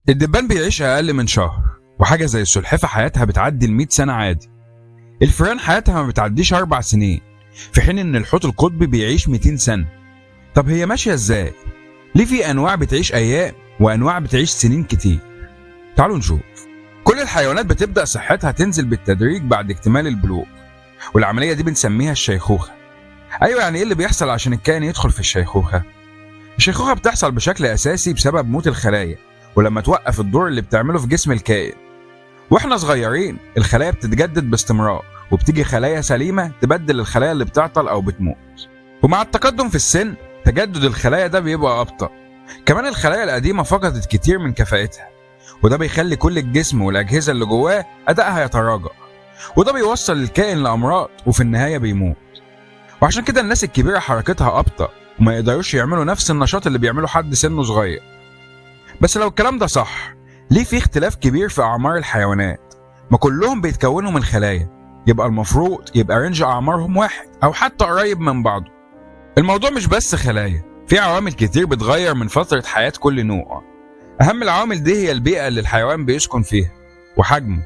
الدبان بيعيش أقل من شهر، وحاجة زي السلحفة حياتها بتعدي ال 100 سنة عادي. الفئران حياتها ما بتعديش 4 سنين، في حين إن الحوت القطبي بيعيش 200 سنة. طب هي ماشية إزاي؟ ليه في أنواع بتعيش أيام وأنواع بتعيش سنين كتير؟ تعالوا نشوف. كل الحيوانات بتبدأ صحتها تنزل بالتدريج بعد اكتمال البلوغ، والعملية دي بنسميها الشيخوخة. أيوة، يعني إيه اللي بيحصل عشان الكائن يدخل في الشيخوخة؟ الشيخوخة بتحصل بشكل أساسي بسبب موت الخلايا، ولما توقف الدور اللي بتعمله في جسم الكائن. واحنا صغيرين الخلايا بتتجدد باستمرار، وبتيجي خلايا سليمة تبدل الخلايا اللي بتعطل أو بتموت. ومع التقدم في السن تجدد الخلايا ده بيبقى أبطأ. كمان الخلايا القديمة فقدت كتير من كفاءتها، وده بيخلي كل الجسم والأجهزة اللي جواه أدائها يتراجع، وده بيوصل الكائن لأمراض وفي النهاية بيموت. وعشان كده الناس الكبيرة حركتها أبطأ وما يقدروش يعملوا نفس النشاط اللي بيعمله حد سنة صغير. بس لو الكلام ده صح، ليه في اختلاف كبير في أعمار الحيوانات؟ ما كلهم بيتكونوا من خلايا، يبقى المفروض يبقى range أعمارهم واحد أو حتى قريب من بعضه. الموضوع مش بس خلايا، في عوامل كتير بتغير من فترة حياة كل نوع. أهم العوامل دي هي البيئة اللي الحيوان بيسكن فيها وحجمه.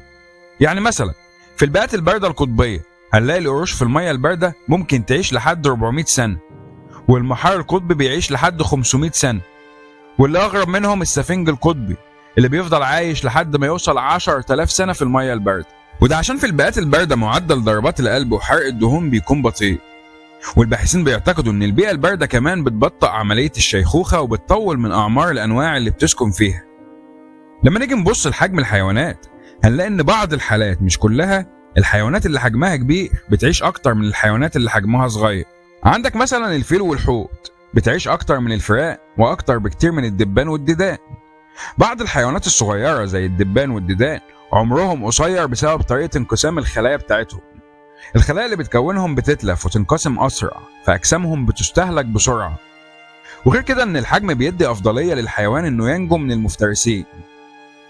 يعني مثلا في البيئات الباردة القطبية هنلاقي القروش في المية الباردة ممكن تعيش لحد 400 سنة، والمحار القطبي بيعيش لحد 500 سنة، واللي أغرب منهم السفنج القطبي اللي بيفضل عايش لحد ما يوصل 10,000 سنة في المية الباردة. وده عشان في البيئات الباردة معدل ضربات القلب وحرق الدهون بيكون بطيء. والباحثين بيعتقدوا ان البيئة الباردة كمان بتبطئ عملية الشيخوخة وبتطول من أعمار الأنواع اللي بتسكن فيها. لما نيجي نبص لحجم الحيوانات هنلاقي ان بعض الحالات، مش كلها، الحيوانات اللي حجمها كبير بتعيش أكتر من الحيوانات اللي حجمها صغير. عندك مثلا الفيل والحوت بتعيش أكتر من الفئران وأكتر بكتير من الدبان والديدان. بعض الحيوانات الصغيرة زي الدبان والديدان عمرهم قصير بسبب طريقة انقسام الخلايا بتاعتهم. الخلايا اللي بتكونهم بتتلف وتنقسم أسرع، فأجسامهم بتستهلك بسرعة. وغير كده إن الحجم بيدي أفضلية للحيوان إنه ينجو من المفترسين.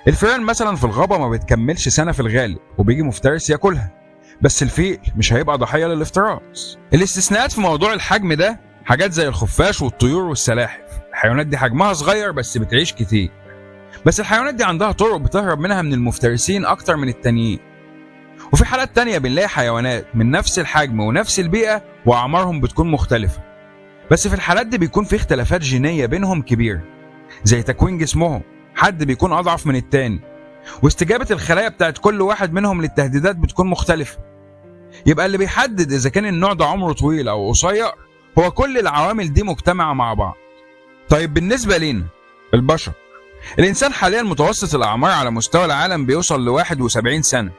الفئران مثلا في الغابة ما بتكملش سنة في الغالب وبيجي مفترس ياكلها، بس الفيل مش هيبقى ضحية للافتراس. الاستثناءات في موضوع الحجم ده حاجات زي الخفاش والطيور والسلاحف. الحيوانات دي حجمها صغير بس بتعيش كتير، بس الحيوانات دي عندها طرق بتهرب منها من المفترسين أكتر من التانيين. وفي حالات تانية بنلاقي حيوانات من نفس الحجم ونفس البيئة وأعمارهم بتكون مختلفة، بس في الحالات دي بيكون في اختلافات جينية بينهم كبيرة، زي تكوين جسمهم، حد بيكون أضعف من التاني، واستجابة الخلايا بتاعت كل واحد منهم للتهديدات بتكون مختلفة. يبقى اللي بيحدد إذا كان النوع ده عمره طويل أو قصير هو كل العوامل دي مجتمعة مع بعض. طيب بالنسبة لنا البشر، الإنسان حاليا متوسط الأعمار على مستوى العالم بيوصل ل 71 سنة،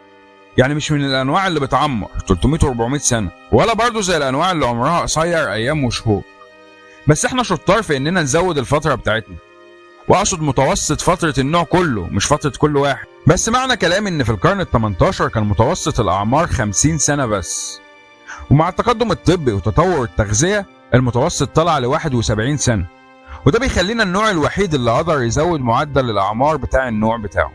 يعني مش من الأنواع اللي بتعمر 300 و400 سنة، ولا برضه زي الأنواع اللي عمرها قصير أيام وشهور. بس احنا شطار في إننا نزود الفترة بتاعتنا، وأقصد متوسط فترة النوع كله مش فترة كل واحد. بس معنى كلامي إن في القرن ال18 كان متوسط الأعمار 50 سنة بس، ومع التقدم الطبي وتطور التغذية المتوسط طلع ل 71 سنة، وده بيخلينا النوع الوحيد اللي قدر يزود معدل الأعمار بتاع النوع بتاعه.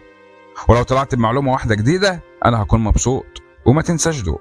ولو طلعت بمعلومة واحدة جديدة أنا هكون مبسوط، وما تنساش دول.